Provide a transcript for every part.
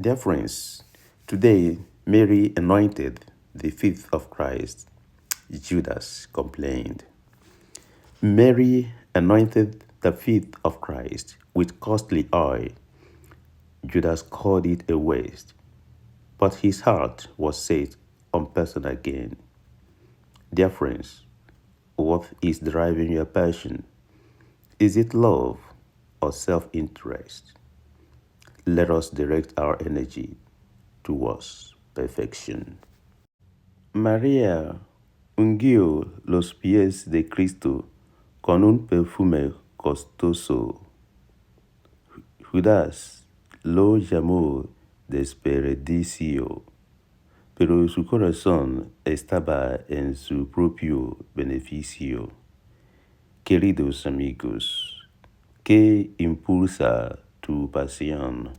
Dear friends, today Mary anointed the feet of Christ. Judas complained. Mary anointed the feet of Christ with costly oil. Judas called it a waste, but his heart was set on personal gain. Dear friends, what is driving your passion? Is it love or self interest? Let us direct our energy towards perfection. María ungió los pies de Cristo con un perfume costoso. Judas lo llamó desperdicio, pero su corazón estaba en su propio beneficio. Queridos amigos, ¿qué impulsa tu pasión?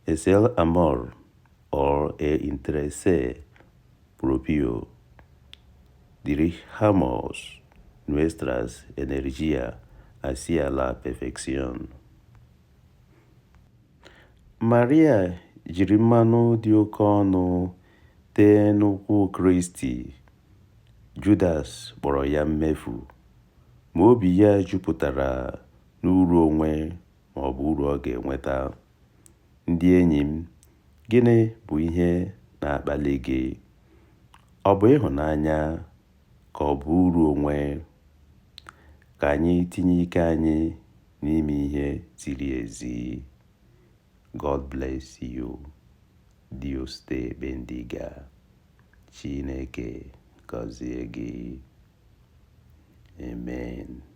¿Es el amor o el interés propio? Dirijamos nuestras energías hacia la perfección. Maria jiri mmanụ dị oke ọnụ tee n'ụkwụ Kristi. Judas kpọrọ ya mmefu, ma obi ya jupụtara n'uru onwe ma ọ bụ uru ọ ga-enweta. Ndị enyi m, gịnị bụ ihe na-akpali gị? Ọ bụ ịhụnanya ka ọ bụ uru onwe? Ka anyị tinye ike anyị n'ime ihe ziri ezi. God bless you. Dios te bendiga. Chineke gọzie gị. Amen.